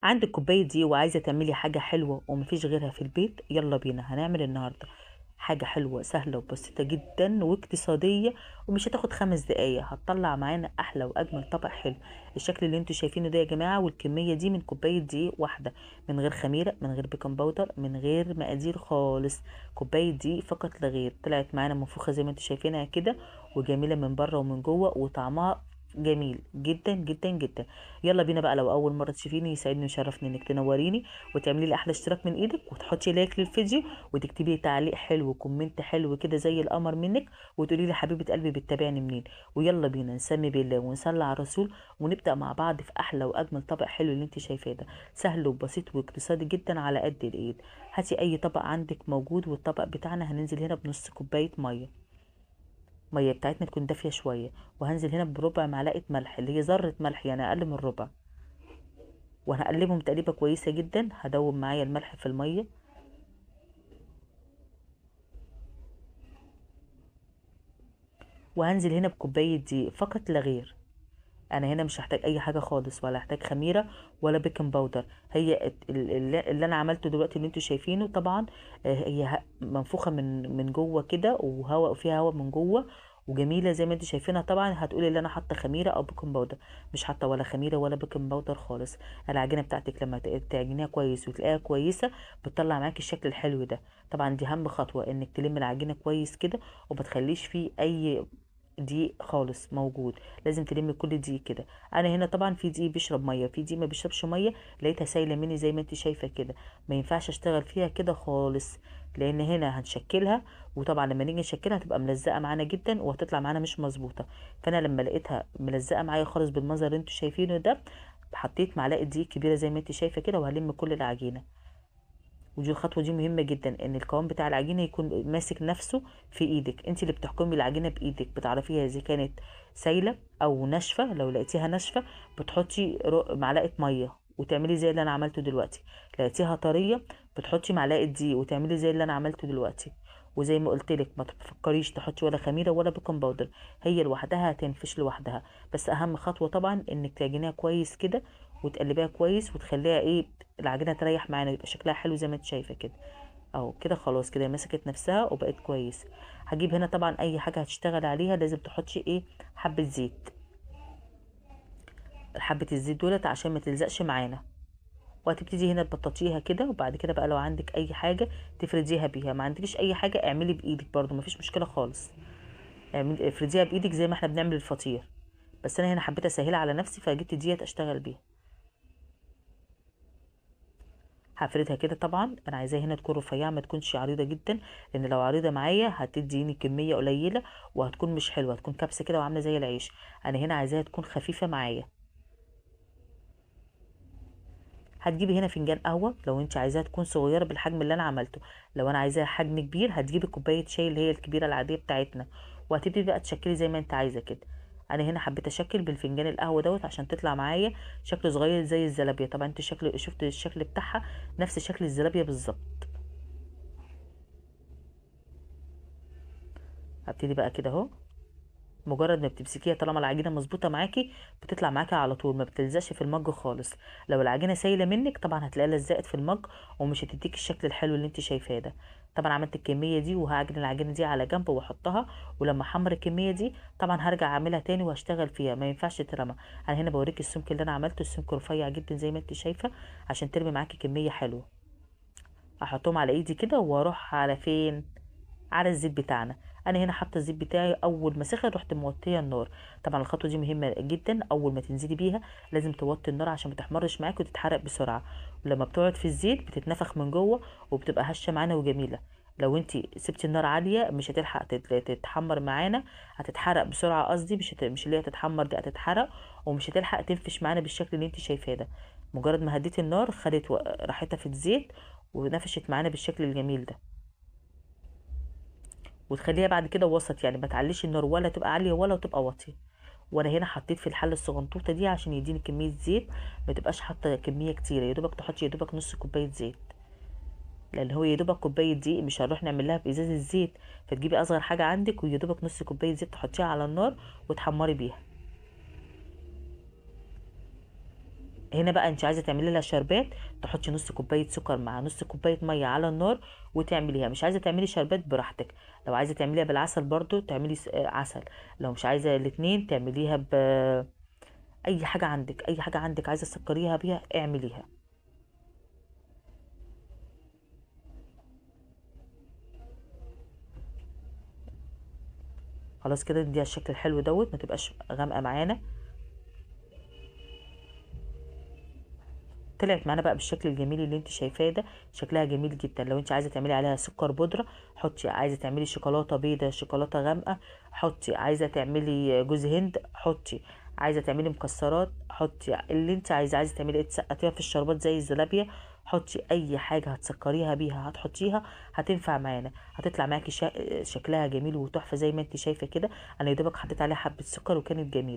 عندك كوباية دي وعايزة تعملي حاجة حلوة ومفيش غيرها في البيت؟ يلا بينا هنعمل النهاردة حاجة حلوة سهلة وبسيطة جدا واقتصادية، ومش هتاخد 5 دقايق، هتطلع معانا أحلى وأجمل طبق حلو. الشكل اللي انتوا شايفينه ده يا جماعة، والكمية دي من كوباية دقيق واحدة، من غير خميرة، من غير baking powder، من غير مقادير خالص، كوباية دقيق فقط لا غير. طلعت معانا منفوخة زي ما انتوا شايفينها كده، وجميلة من بره ومن جوه، وطعمها جميل جدا جدا جدا. يلا بينا بقى، لو اول مرة تشوفيني يسعدني ويشرفني انك تنوريني وتعملي لي احلى اشتراك من ايدك، وتحطي like للفيديو، وتكتبي لي تعليق حلو و comment حلو كده زي القمر منك، وتقولي لي حبيبه قلبي بتتابعني منين. ويلا بينا نسمي بالله ونصلي على الرسول، ونبدا مع بعض في احلى واجمل طبق حلو اللي انت شايفاه ده، سهل وبسيط واقتصادي جدا على قد الايد. هاتي اي طبق عندك موجود، والطبق بتاعنا هننزل هنا بنص كوباية مية، المية بتاعتنا تكون دافيه شوية، وهنزل هنا بربع معلقه ملح اللي هي ذره ملح، يعني اقل من ربع، وهقلبهم تقليبه كويسة جدا. هدوب معايا الملح في المية، وهنزل هنا بكوبايه دقيق فقط لا غير. انا هنا مش هحتاج اي حاجة خالص، ولا هحتاج خميره ولا baking powder. هي اللي انا عملته دلوقتي اللي انتوا شايفينه طبعا، هي منفوخه من جوه كده، وهواء فيها هواء من جوه، وجميلة زي ما انتوا شايفينها. طبعا هتقولي اللي انا حاطه خميره او baking powder، مش حاطه ولا خميره ولا baking powder خالص. العجينة بتاعتك لما تعجنيها كويس وتلاقيها كويسة بتطلع معاكي الشكل الحلو ده. طبعا دي اهم خطوة، انك تلم العجينة كويس كده وما تخليش فيه اي دقيق خالص موجود، لازم تلمي كل دقيق كده. انا هنا طبعا في دقيق بيشرب مية، في دقيق ما بيشربش مية، لقيتها سايله مني زي ما انت شايفه كده، ما ينفعش اشتغل فيها كده خالص، لان هنا هنشكلها، وطبعا لما نيجي نشكلها هتبقى ملزقه معانا جدا وهتطلع معانا مش مظبوطة. فانا لما لقيتها ملزقه معايا خالص بالمنظر اللي انتوا شايفينه ده، حطيت معلقه دقيق كبيرة زي ما انت شايفه كده، وهلم كل العجينة. ودي الخطوة دي مهمة جدا، ان القوام بتاع العجينة يكون ماسك نفسه في ايدك، انت اللي بتحكمي العجينة بايدك، بتعرفيها اذا كانت سايله او ناشفة. لو لقيتيها ناشفة بتحطي معلقه مية وتعملي زي اللي انا عملته دلوقتي، لقيتيها طرية بتحطي معلقه دقيق وتعملي زي اللي انا عملته دلوقتي. وزي ما قلت لك ما تفكريش تحطي ولا خميره ولا baking powder، هي لوحدها هتنفش لوحدها. بس اهم خطوة طبعا انك تعجنيها كويس كده وتقلبيها كويس، وتخليها ايه العجينة تريح معانا، يبقى شكلها حلو زي ما انت شايفه كده اهو كده. خلاص كده مسكت نفسها وبقت كويس. هجيب هنا طبعا اي حاجة هتشتغل عليها لازم تحطي ايه حبه زيت، حبه الزيت دولت عشان ما تلزقش معانا. وهتبتدي هنا تبططيها كده، وبعد كده بقى لو عندك اي حاجة تفرديها بيها، ما عندكيش اي حاجة اعملي بايدك برضو مفيش مشكلة خالص، افرديها بايدك زي ما احنا بنعمل الفطير. بس انا هنا حبيت اسهلها على نفسي فجبت ديت اشتغل بيها. هفردها كده، طبعا انا عايزاها هنا تكون رفيعة ما تكونش عريضة جدا، لان لو عريضة معايا هتديني كمية قليله وهتكون مش حلوة، هتكون كبسة كده وعامله زي العيش. انا هنا عايزاها تكون خفيفة معايا. هتجيبي هنا فنجان قهوة لو انت عايزاها تكون صغيرة بالحجم اللي انا عملته، لو انا عايزاها حجم كبير هتجيبي كوباية شاي اللي هي الكبيرة العادية بتاعتنا، وهتبتدي بقى تشكلي زي ما انت عايزه كده. انا هنا حبيت اشكل بالفنجان القهوة دوت عشان تطلع معايا شكل صغير زي الزلابيه. طبعا انت شفت الشكل بتاعها نفس شكل الزلابيه بالظبط. هبتدي بقى كده اهو، مجرد ما بتمسكيها طالما العجينة مظبوطة معاكي بتطلع معاكي على طول، ما بتلزقش في المج خالص. لو العجينة سايله منك طبعا هتلاقيها لزقت في المج ومش هتديك الشكل الحلو اللي انت شايفاه ده. طبعا عملت الكمية دي وهعجن العجينة دي على جنب واحطها، ولما احمر الكمية دي طبعا هرجع اعملها تاني وهشتغل فيها، ما ينفعش ترمى. انا هنا بوريك السمك اللي انا عملته، السمك رفيع جدا زي ما انت شايفه عشان ترمي معاكي كمية حلوة. احطهم على ايدي كده واروح على فين؟ على الزيت بتاعنا. انا هنا حاطه الزيت بتاعي، اول ما سخن رحت موطيه النار. طبعا الخطوة دي مهمة جدا، اول ما تنزلي بيها لازم توطي النار عشان ما تحمرش معاكي وتتحرق بسرعة، ولما بتقعد في الزيت بتتنفخ من جوه وبتبقى هشه معانا وجميلة. لو انت سبتي النار عالية مش هتلحق تتحمر معانا، هتتحرق بسرعة، قصدي مش اللي هي تتحمر دي، هتتحرق ومش هتلحق تنفش معانا بالشكل اللي انت شايفاه ده. مجرد ما هديتي النار خدت راحتها في الزيت ونفشت معانا بالشكل الجميل ده. وتخليها بعد كده وسط، يعني ما تعليش النار ولا تبقى عالية ولا تبقى واطية. وانا هنا حطيت في الحلة الصغنطوطه دي عشان يديني كمية زيت، ما تبقاش حاطه كمية كتيرة، يا دوبك تحطي يا دوبك نص كوباية زيت، لان هو يا دوبك كوباية دقيق مش هنروح نعمل لها بازاز الزيت، فتجيبي اصغر حاجة عندك ويا دوبك نص كوباية زيت تحطيها على النار وتحمري بيها. هنا بقى انت عايزه تعملي لها شربات، تحطي نص كوباية سكر مع نص كوباية مية على النار وتعمليها. مش عايزه تعملي شربات براحتك، لو عايزه تعمليها بالعسل برضو تعملي عسل، لو مش عايزه الاتنين تعمليها ب اي حاجة عندك، اي حاجة عندك عايزه تسكريها بيها اعمليها. خلاص كده نديها الشكل الحلو دوت، ما تبقاش غامقه معانا. طلعت معانا بقى بالشكل الجميل اللي انت شايفاه ده، شكلها جميل جدا. لو انت عايزه تعملي عليها سكر بودره حطي، عايزه تعملي شوكولاتة بيضة شوكولاتة غامقه حطي، عايزه تعملي جوز هند حطي، عايزه تعملي مكسرات حطي، اللي انت عايزه. عايزه تعملي ايه، تسقطيها في الشربات زي الزلابيه حطي، اي حاجة هتسكريها بيها هتحطيها هتنفع معانا، هتطلع معاكي شكلها جميل وتحفه زي ما انت شايفه كده. انا يا دوبك حطيت عليها حبه سكر وكانت جميلة.